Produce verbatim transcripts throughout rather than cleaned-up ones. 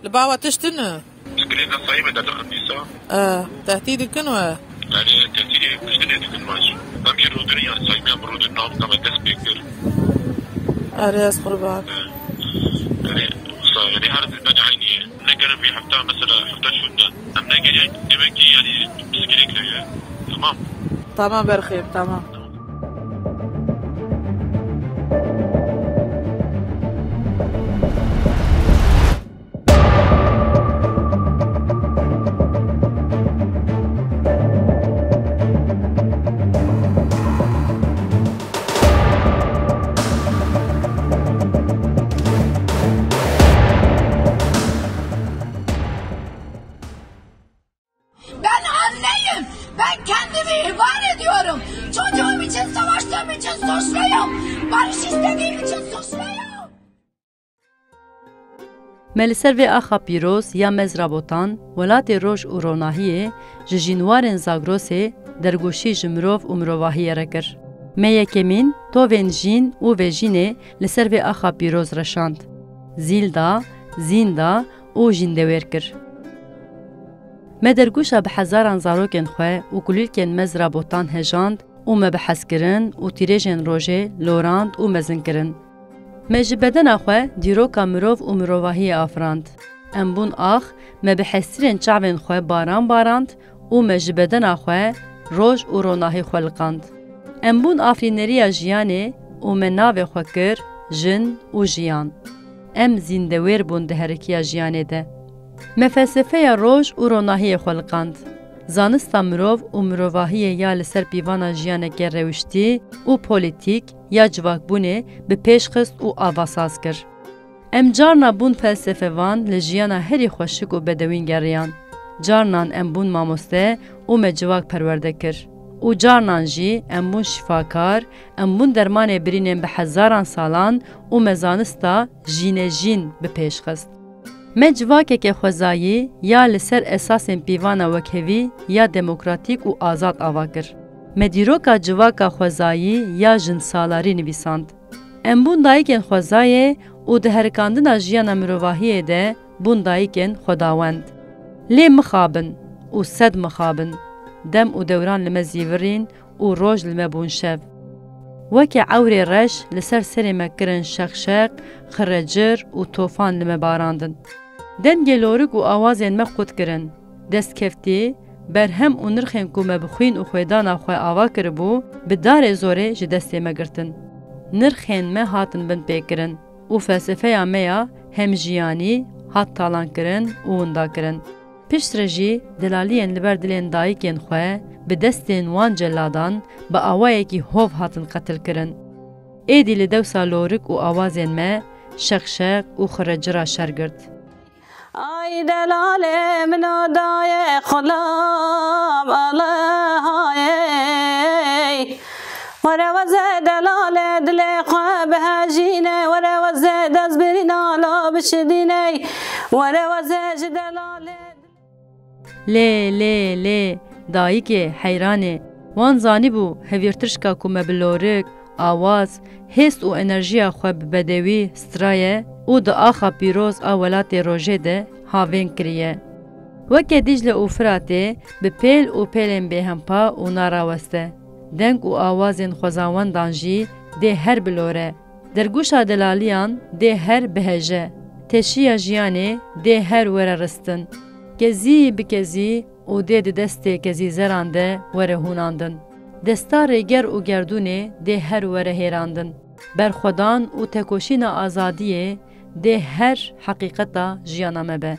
Li ba we tişt tune? Pirsgirêka Sayîmê derdixin dîsa. Eh, tehdîd dikin we? Erê, tehdîdê kuştinê dikin me jî. Em jî rûdinin, yan Sayîmê em rûdinin, navka me dest pê kir. Erê, ez qurban. Erê, wisa, yanî her di me de eynî ye. Negerin vî hefta, mesela hefta şûnde. Em negerin, demek ki yanî pirsgirêk heye. Tamam. Tamam Berxê, tamam. Ben anneyim. Ben kendimi ihbar ediyorum. Çocuğum için savaştığım için suçluyum. Barış istediğim için suçluyum. Me li ser vê axa pîroz ya Mezra Botan, welatê roj û ronahiyê, ji jînwarên Zagrosê dergoşî ji mirov û mirovahiyê re kir. Me yekemîn tovên jîn û vejînê li ser vê axa pîroz reşand. Zîl da, zîn da û jîndewêr kir. Me dergûşa bi hezaran zarokên xwe û kulîlkên Mezra Botan hejand û me bi hezkirin û tîrêjên rojê lorand û mezin kirin. Me ji bedena xwe dîroka mirov û mirovahiyê afirand. Em bûn ax, me bi hestirên çavên xwe baran barand û me ji bedena xwe roj û ronahî xweliqand. Em bûn afirîneriya jiyanê û me navê xwe kir jin û jiyan. Em zîndewêr bûn di herikiya jiyanê de. Me felsefeya roj û ronahiyê xweliqand. Zanista mirov û mirovahiyê ya li ser pîvana jiyaneke rewiştî û polîtîk ya civakbûnê bi pêş xist û avasaz kir. Em carna bûn felsefevan li jiyana herî xweşik û bedewîn geriyan. Carnan em bûn mamoste û me civak perwerde kir. Û carnan jî em bûn şifakar, em bûn dermanê birînên bi hezaran salan û me zanista jînejîn bi pêş xist. Me civakeke xwezayî ya li ser esasên pîvana wekhevî ya demokratîk û azad ava kir. Me dîroka civaka xwezayî ya jinsalarî nivîsand. Em bûn dayikên xwezayê û di herikandina jiyana mirovahiyê de bûn dayikên xwedawend. Lê mixabin û sed mixabin, dem û dewran li me zîvirîn û roj li me bûn şev. Weke ewrê reş li ser serê me kirin şeqşeq, xirecir û tofan li me barandin. Dengê lorik û awazên me qut kirin. Destkeftî, berhem û nirxên ku me bi xwîn û xwêdana xwe ava kiribû, bi darê zorê ji destê me girtin. Nirxên me hatin binpêkirin û felsefeya me ya hemjiyanî hat talankirin û windakirin. Piştre jî delaliyên li ber dilên dayikên xwe bi destên wan celadan bi awayekî hov hatin qetilkirin. Êdî li dewsa lorik û awazên me şeqşeq û xirecira şer girt. Ay delalê min o dayê xulam, alehayey. Were weze delalê dilê xwe bihejîne, were weze destbirîna la bişidîne, were weze ji delalê. Lê, lê, lê, dayikê heyranê, wan zanîbû hevîrtirşka ku me bi lorik, awaz, hêst û enerjiya xwe bi bedewî stiraye û di axa pîroz a welatê rojê de havên kiriye. Weke Dîcle û Firatê bi pêl û pêlên bêhempa û naraweste, deng û awazên xwezawendan jî dê her bilore. Dergûşa delaliyan dê her biheje. Teşiya jiyanê dê her were ristin. Kezî bi kezî û dê di destê kezîzeran de were hûnandin. Desta rêger û gerdûnê dê her were hêrandin. Berxwedan û tekoşîna azadiyê dê her heqîqeta jiyana me be.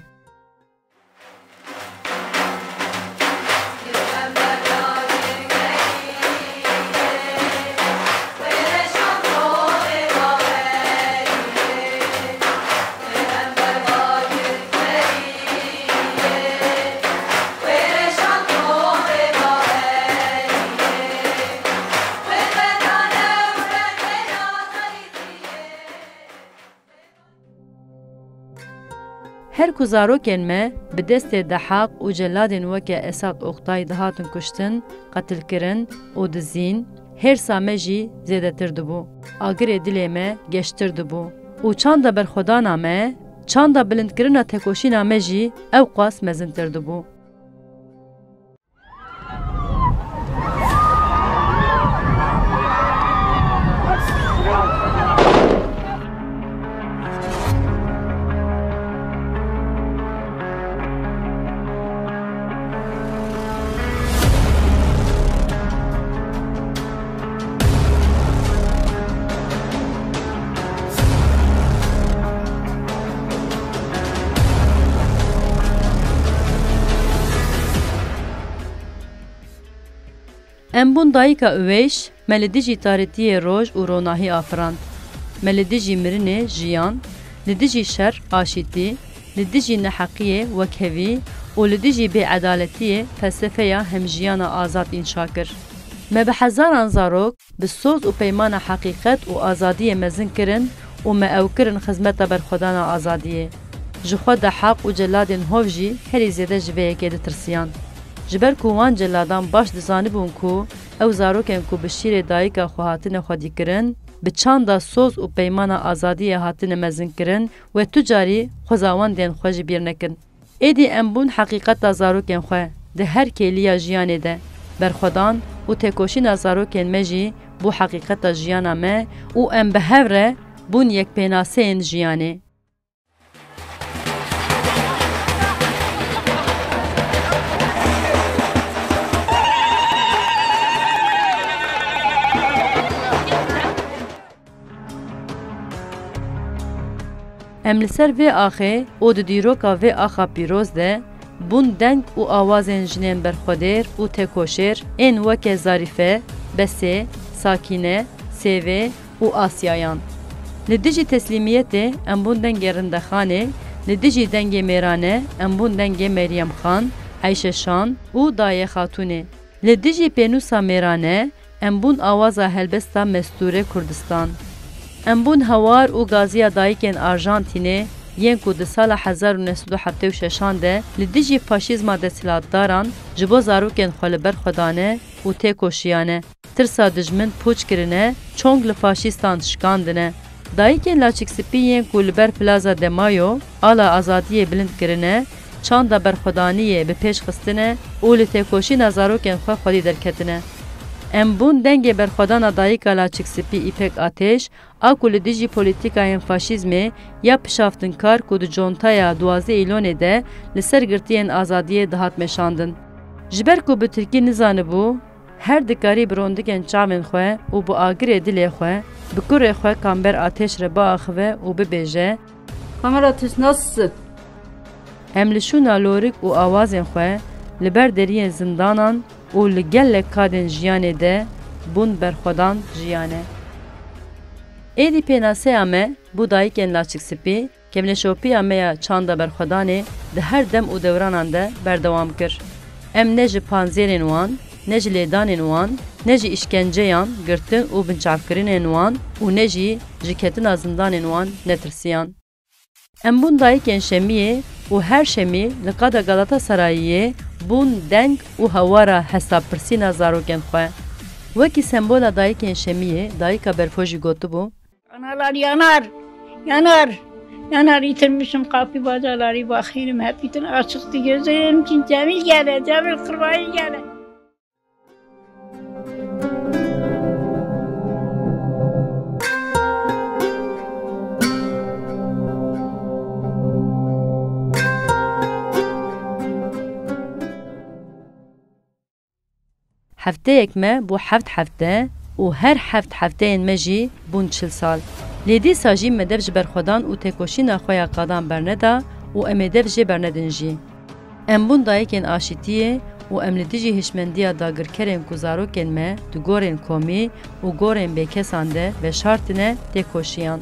Her ku zarokên me bi destê dehaq û celadên weke Esad Oktay dihatin kuştin, qetilkirin û dizîn, hêrsa me jî zêdetir dibû. Agirê dilê me geştir dibû. Û çanda berxwedana me Çanda bilindkirina tekoşîna me jî ewqas mezintir dibû. Em bûn dayika Uweyş, me li dijî tarîtiyê roj û ronahî afirand. Me li dijî mirinê jiyan, li dijî şer aşîtî, li dijî neheqiyê wekhevî û li dijî bêedaletiyê felsefeya hemjiyana azad înşa kir. Me bi hezaran zarok bi soz û peymana heqîqet û azadiyê mezin kirin û me ew kirin xizmeta berxwedana azadiyê. Ji xwe de heq û celadên hov jî herî zêde ji vê yekê ditirsiyan. Ji ber ku wan celadan baş dizanibûn ku ew zarokên ku bi şîrê dayika xwe hatine xwedîkirin, bi çanda soz û peymana azadiyê hatine mezinkirin, wê tu carî xwezawendên xwe ji bîr nekin. Êdî em bûn heqîqeta zarokên xwe di her kêliya jiyanê de. Berxwedan û têkoşîna zarokên me jî bû heqîqeta jiyana me û em bi hev re bûn yekpênaseyên jiyanê. Em li ser vê axê û di dîroka vê axa pîroz de bûn deng û awazên jinên berxwedêr û têkoşêr ên weke Zarîfe, Besê, Sakîne, Sêvê û Asyayan. Li dijî teslîmiyetê em bûn dengê Rindexanê, li dijî dengê mêrane em bûn dengê Meryem Xan, Eyşe Şan û Dayê Xatûnê. Li dijî pênûsa mêrane em bûn awaza helbesta Mestûrê Kurdistan. Em bûn hewar û gaziya dayikên Arjantînê yên ku di sala hezar û neh sed û heftê û şeşan de li dijî faşîzma desthilatdaran ji bo zarokên xwe li ber xwe dane û têkoşiyane. Tirsa dijmin pûç kirine, çong li faşîstan şikandine. Dayikên Laçiksipî yên ku li ber Plaza de Mayo ala azadiyê bilind kirine, çanda berxwedaniyê bi pêş xistine û li têkoşîna zarokên xwe xwedî derketine. Em bûn dengê berxwedana dayika Laçiksipî Îpek Ateş, a ku li dijî polîtîkayên faşîzmê ya pişaftinkar ku di contaya duwazdeh Îlonê de li ser girtiyên azadiyê dihat meşandin. Ji ber ku bi tirkî nizanibû, her dikarî bi rondikên çavên xwe û bi agirê dilê xwe, bi kurê xwe Kamber Ateş re biaxive û bibêje, Kamber Ateş, nasılsın? Em li şûna lorik û awazên xwe li ber deriyên zindanan û li gelek kadên jiyanê de bûn berxwedan jiyane. Êdî pênaseya me bû dayikên Laçiksipî, kevneşopiya me ya çanda berxwedanê di her dem û dewranan de berdewam kir. Em ne ji panzêrên wan, ne ji lêdanên wan, ne ji îşkenceyan, girtin û binçavkirinên wan û ne jî ji ketina zindanên wan netirsiyan. Em bûn dayikên Şemiyê û her Şemî li qada Galatasarayiyê bûn deng û hewara hesabpirsîna zarokên xwe. Wekî sembola dayikên Şemiyê, dayika Berfo jî gotibû, Analar yanar, yanar, yanar, yitirmişim kapı bacaları, bakıyorum hep bütün açıktı gözlerim için. Cemil gele, Cemil Kırbayı gele. Hefteyek me bû heft hefte û her heft hefteyên me jî bûn çil sal. Lê dîsa jî me dev ji berxwedan û têkoşîna xwe ya qadan berneda û em ê dev jê bernedin jî. Em bûn dayikên aşîtiyê û em li dijî hişmendiya dagirkerên ku zarokên me di gorên komî û gorên bêkesan de veşartine têkoşiyan.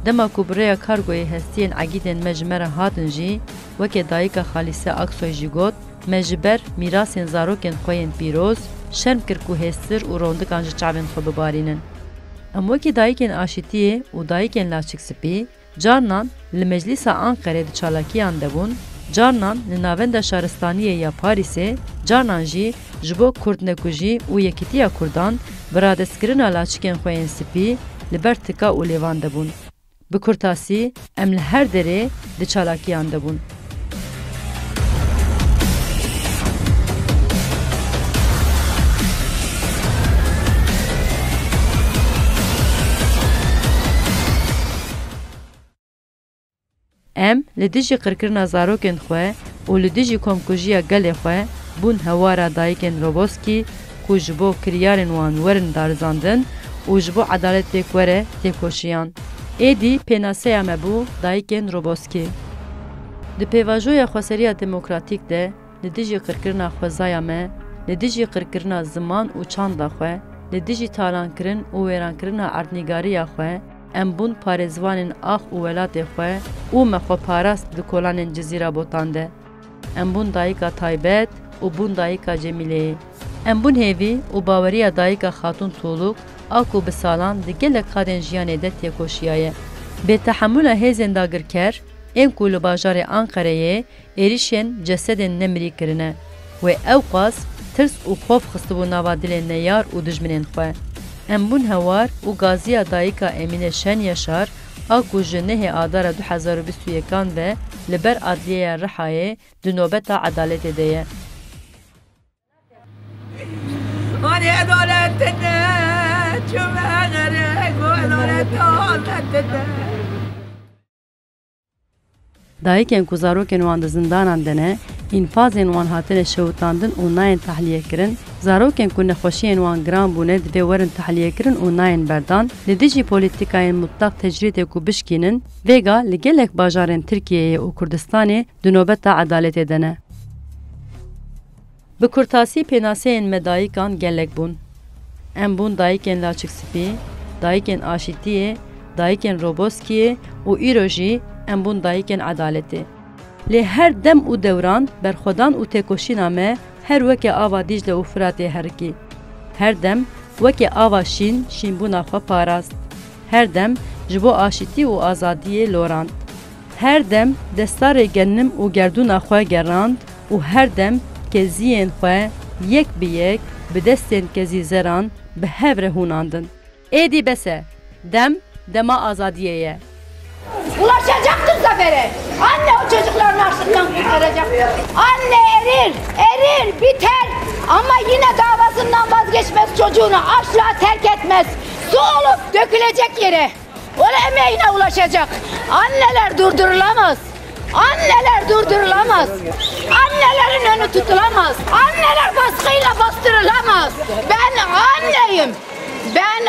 Dema ku bi rêya kargoyê hestiyên egîdên me ji me re hatin jî, weke dayika Xalîse Aksoy jî got, me ji ber mîrasên zarokên xwe yên pîroz şerm kir ku hêstir û rondikan ji çavên xwe bibarînin. Em wekî dayikên aşîtiyê û dayikên Laçiksipî, carnan li Meclîsa Anqerê di çalakiyan de bûn, carnan li Navenda Şaristaniyê ya Parîsê, carnan jî ji bo kurdnekujî û yekîtiya kurdan, biradestkirina laçikên xwe yên spî li ber tika û lêvan de bûn. Bi kurtasî, em li her derê di çalakiyan de bûn. Em li dijî qirkirina zarokên xwe û li dijî komkujiya gelê xwe bûn hewara dayikên Roboskî ku ji bo kiryarên wan werin darizandin û ji bo edaletê were têkoşiyan. Êdî pênaseya me bû dayikên Roboskî. Di pêvajoya xweseriya demokratîk de li dijî qirkirina xwezaya me, li dijî qirkirina ziman û çanda xwe, li dijî talankirin û wêrankirina erdnîgariya xwe, em bûn parêzvanên ax û welatê xwe û me xwe parast di kolanên Cizîra Botan de. Em bûn dayika taybet û bûn dayika Cemîleyê. Em bûn hêvî û baweriya dayika Xatûn Tûlûk a ku bi salan di gelek qadên jiyanê de têkoşiyaye. Bêtehemûla hêzên dagirker ên ku li bajarê Anqereyê êrîşên cesedên nemirî kirine wê ewqas tirs û xof xistibû nava dilên neyar û dijminên xwe. Em bûn hewar û gaziya dayika Emîne Şen Yaşar a ku ji nehê Adara du hezar û bîst û yekan ve li ber Adliyeya Rihayê di nobeta edaletê de ye. Hani edaletine çömere, bu edalet edaletine. Dayikên ku zarokên wan di zindanan de ne, înfazên wan hatine şewitandin û nayên tahlîyekirin, zarokên ku nexweşiyên wan giran bûne divê werin tahlîyekirin û nayên berdan, li dijî polîtîkayên mutlaq tecrîdê ku bişkînin, vêga li gelek bajarên Tirkiyeyê û Kurdistanê di nobeta edaletê de ne. Bi kurtasî pênaseyên me dayikan gelek bûn. Em bûn dayikên laçik spî, dayikên aşîtiyê, dayikên Roboskiyê û îro jî em bûn dayikên edaletê. Lê her dem û dewran berxwedan û têkoşîna me her weke ava Dîcle û Firatê herikî. Her dem weke ava şîn şînbûna xwe parast. Her dem ji bo aşîtî û azadiyê lorand. Her dem destarê genim û gerdûna xwe gerand û her dem keziyên xwe yek bi yek bi destên kezîzeran bi hev re hûnandin. Êdî bes e. Dem, dema azadiyê ye. Ulaşacaktır zafere. Anne o çocuklarını açlıktan kurtaracak. Anne erir, erir, biter. Ama yine davasından vazgeçmez, çocuğunu asla terk etmez. Su olup dökülecek yere. O emeğine ulaşacak. Anneler durdurulamaz. Anneler durdurulamaz. Annelerin önü tutulamaz. Anneler baskıyla bastırılamaz. Ben anneyim. Ben